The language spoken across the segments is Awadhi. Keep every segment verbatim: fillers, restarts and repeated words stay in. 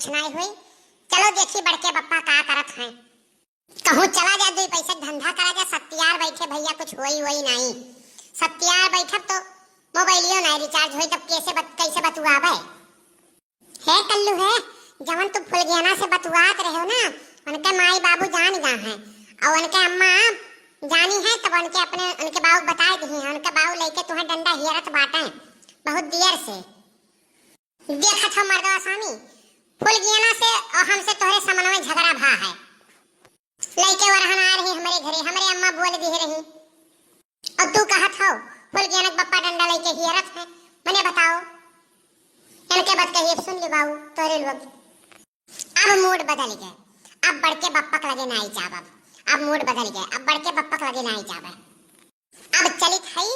नाई होई। चलो देखी बड़के बप्पा का करत हैं। कहूँ चला जा, दुई पैसा के धंधा करा जा, सत्यार बैठे भइया, कुछ होई वोई नाई। सत्यार बैठब तो मोबाइलियो नाई recharge होई, तब कैसे बत-, कैसे बतुआबे? हे कल्लू हे, जवन तू फुलगेना से बतुआत रहे हो ना, उनके माई बाबू जान गा हैं, और उनके अम्मा जानी है, तब उनके अपने, उनके बाऊ बताए दी हैं, उनके बाऊ लेके तुहें डंडा हियरत बाटे बहुत देर से। देखत हो मर्दवा स्वामी, फुलगेना से और हमसे तोहरे समनवे झगड़ा भा है। लइके वरहन आ रही हमरे घरे, हमरे अम्मा बोल दिहे रही। और तू कहत हो, फुलगेना के बप्पा डंडा लइके हियरत है। मने बताओ, इनके बात कहिए, सुन ली बाऊ, तोरे लोग। अब mood बदल गए, अब बड़के बप्पा के लगे नाई जाब। अब, अब mood बदल गए, अब बड़के बप्पा के लगे नाई जाब। अब चलित हई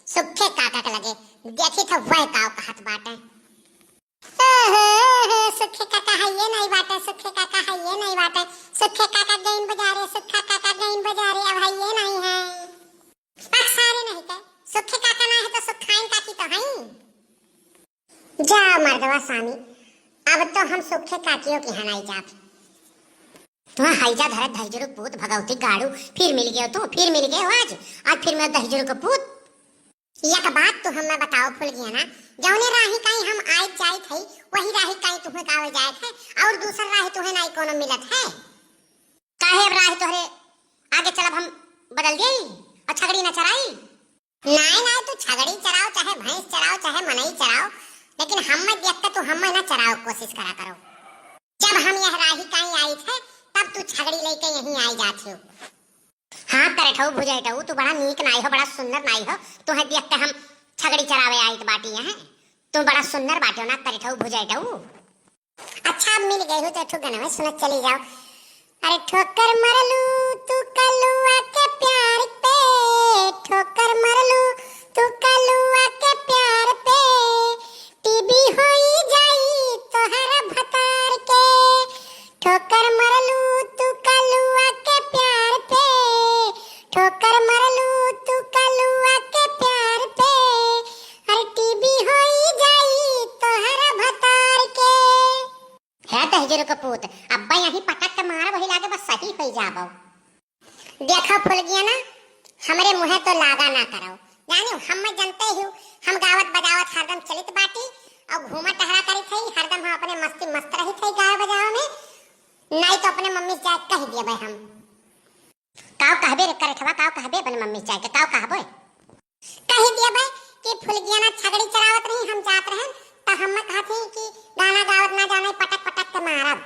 सुखे काका के लगे, देखित ह वह काव कहत बाटे। ओहो, सुखे काका हइये नाई बाटे, सुखे काका हइये नाई बाटे, सुखे काका गइन बजारे, सुखा काका गइन बजारे, अब हइये नाई है। पक सारे नहीं के, सुखे काका ना है तो सुखाइन काकी तो हई। जा मर्दवा स्वामी, अब तो हम सुखे काकियों के यहाँ नाई जाब। तुहें हैजा धरत दहिजरू पूत भगवती गाड़ू, फिर मिल गयो तू, फिर मिल गयो आज, आज फिर मैं दहिजरू के पूत। एक बात तू हमें बताओ फुलगेना, जौने राही काई हम आइत जाइत हई, वही राही काई तुहें का आवे जाइत है, और दूसर राही तुहें नाई कोनो मिलत है? काहे अब राही तोहरे आगे चलब हम बदल देई और छगड़ी न चराई? नाई, नाई, तू छगड़ी चराओ, चाहे भैंस चराओ, चाहे मनई चराओ, लेकिन हम्मे देख के तू हम्मे ना चराओ कोशिश करा करो। जब हम यह राही काई आइत है, तब तू छगड़ी लेके यहीं आई जात हो। हाँ, करेठऊ भुजेठऊ, तू बड़ा नीक नाई हो, बड़ा सुन्नर नाई हो, तुहें देख के हम छगड़ी चरावे आइत बाटी यहाँ। तू बड़ा सुन्नर बाटे हो ना, करेठऊ भुजेठऊ। अच्छा, अब मिल गए हो तो एक ठो गनवा सुनत चली जाओ। अरे ठोकर मरलू तू कलुआ के प्यार पे, ठोकर मरलू तू कलुआ के प्यार पे, टीबी होई जाई तोहर भतार के। ठोकर मरलू तू कलुआ के प्यार पे, ठोकर मरलू तू कलुआ के प्यार पे, अरे टीबी होई जाई तोहर भतार के। हे दहिजरू के पूत, अब्बा यहीं पटक के मारब, वही लागे बस सही होई जाबो। देखो फुलगेना, हमरे मुँहे तो लागा ना करो। जानियो, हम जनते ही, हम गावत बजावत हरदम चलित बाटी और घूमा टहरा करित हई, हरदम हम अपने मस्ती मस्त रहित हई गावे बजावे में। नाई तो अपने मम्मी से जाके कह दिए भाई हम। काव कहबे रे करेठवा, काव कहबे अपने मम्मी से जाके, काव कहबे? कह दिए भाई कि फुलगेना छगड़ी चरावत रही, हम जात रहन, त हम कहत ही कि गाना गावत ना जाने, पटक पटक के मारब।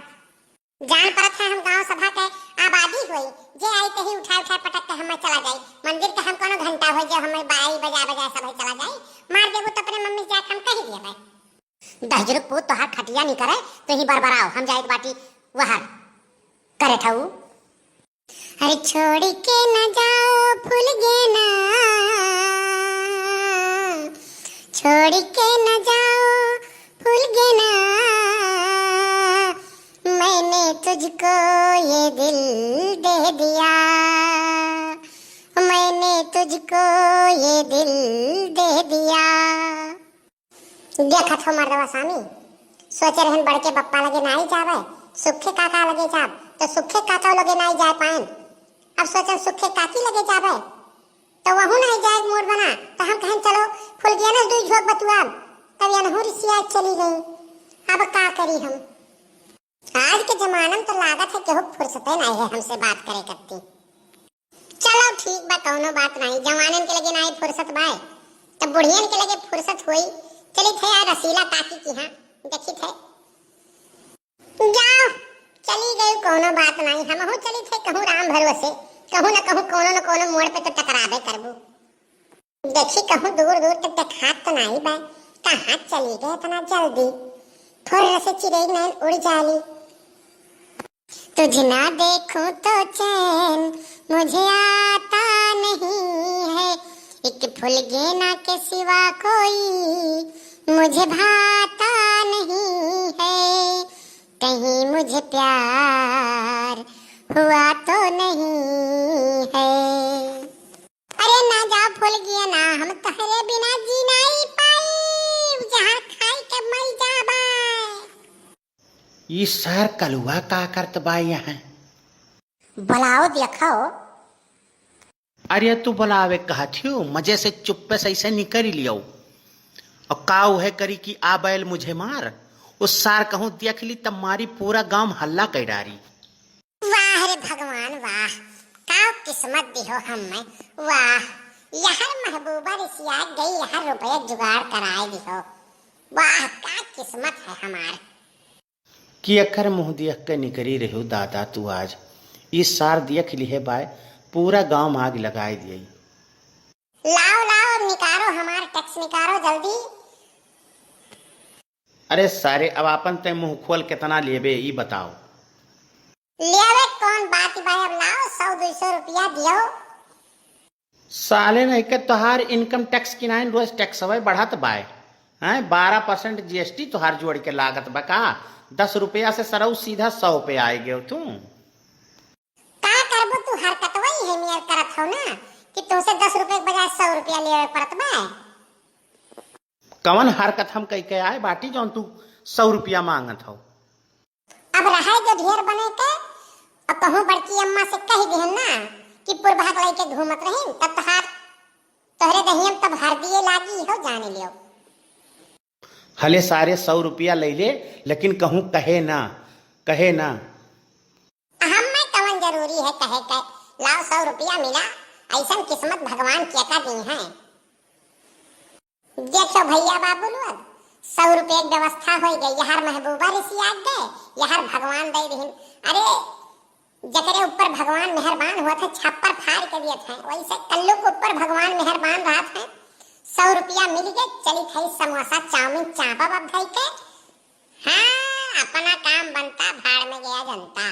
जान परत है हम गांव सभा के आबादी होई, जे आई तही उठाए उठाए पटक के हमें चला जाई। मंदिर के हम कोनो घंटा होई जे हमें बाई बजाए बजाए सब चला जाई, मार देबू तो अपने मम्मी से जाके हम कह दिए भाई। दहिजरू पूत तोहार खटिया नहीं करे, तो ही बरबराओ, हम जाइत बाटी वहर करेठऊ। अरे छोड़ के न जाओ फुलगेना, छोड़ के न जाओ फुलगेना, मैंने तुझको ये दिल दे दिया, मैंने तुझको ये दिल दे दिया। देखत हो मर्दवा स्वामी, सोचे रहन बड़के बप्पा लगे नाई जावे, सुखे काका लगे जाब, तो सुखे काका लगे नाई जाए पाएन। अब सोचन सुखे काकी लगे जावे, तो वहू नाई जाए मूड बना, तो हम कहन चलो फुलगेना से दुई झोंक बतुआब, तब यनहू रिसिया चली गई। अब का करी हम? आज के जमाना में तो लागत है केहू फुर्सते नाई है हमसे बात करे करती। चलो ठीक बा, कौनो बात नाई, जवानन के लगे नाई फुर्सत बाय, तब बुढ़ियन के लगे फुर्सत होई। चली थे यार रसीला काकी की, हाँ देखी थे। जाओ, चली गई, कौनो बात नाई, हमहू चली थे कहूँ राम भरोसे, कहूँ न कहूँ कौनो न कौनो मोड़ पे तो टकराबे करबू। देखी कहूँ दूर दूर तक देखात तो नाई बा, कहाँ चली गए इतना जल्दी? फुर्र से चिड़ै नैन उड़ जाली। तुझे ना देखूं तो चैन मुझे आता नहीं है, एक फुलगेना के सिवा कोई मुझे भाता नहीं है, कहीं मुझे प्यार हुआ तो नहीं है। अरे ना जाओ फुलगेना, हम तोहरे बिना जी नाई पाई, जहर खाई के मर जाबा। ई सार कलुआ का करत बा यहाँ? बुलाओ देखो। अरे तू बुलावे कहत हियो, मजे से चुप्पे से ऐसे निकल लियो। और का उहे करी कि आ बैल मुझे मार, उस सार कहूँ देख ली तब मारी पूरा गांव हल्ला कर डारी। वाह रे भगवान वाह, का किस्मत दिहो हमें। वाह, यहर महबूबा रिसिया गई, यहर रुपये जुगाड़ कराए दिहो। वाह, का किस्मत है हमार। कि एकर मुँह देख के निकरी रह्यो दादा तू आज। ई सार देख लिहे बाय, पूरा गांव में आग लगाए दिए। लाओ, लाओ, निकारो हमार टैक्स, निकारो जल्दी। अरे सारे, अब आपन ते मुँह खोल कितना लेबे, ई बताओ। लेवे कौन बात बा, अब लाओ, सौ दो सौ रुपया दियो। साले नहीं के तोहार इनकम टैक्स की नाइन रोज टैक्स हवे बढ़त बाय। हैं, बारह परसेंट जीएसटी तोहार जोड़ के लागत बा का? दस रुपया से सरऊ सीधा सौ पे आए गयो तू। का करबो तू, हरकतवा ही है मेर करत हो ना कि तुमसे दस रुपए के बजाय सौ रुपया लेवे पड़त बा। कवन हरकत हम कह के आए बाटी जौन तू सौ रुपया मांगत हो? अब रहे जो ढेर बने के, अब कहूँ बड़की अम्मा से कह दिहन ना कि पुरभा के लइके घूमत रहिन, तब तहार तोहरे दहियम तब हर दिए लागी हो, जाने लियो। हले सारे सौ रुपया ले ले, लेकिन कहूँ कहे ना, कहे ना। हम में कवन जरूरी है कहे के, लाओ सौ रुपया मिला, ऐसन किस्मत भगवान के का दी है। देखो भैया बाबू लोग, सौ रुपये की व्यवस्था हो गई, यहार महबूबा रिसिया गए, यहार भगवान दे दिहिन। अरे, जकरे ऊपर भगवान मेहरबान होत है, छप्पर फाड़ के दियत है, वैसे कल्लू के ऊपर भगवान मेहरबान रहत है। सौ रुपया मिल गए, चली खाई समोसा, चाउमीन, चापा बब धई के। हाँ, अपना काम बनता, भाड़ में गया जनता।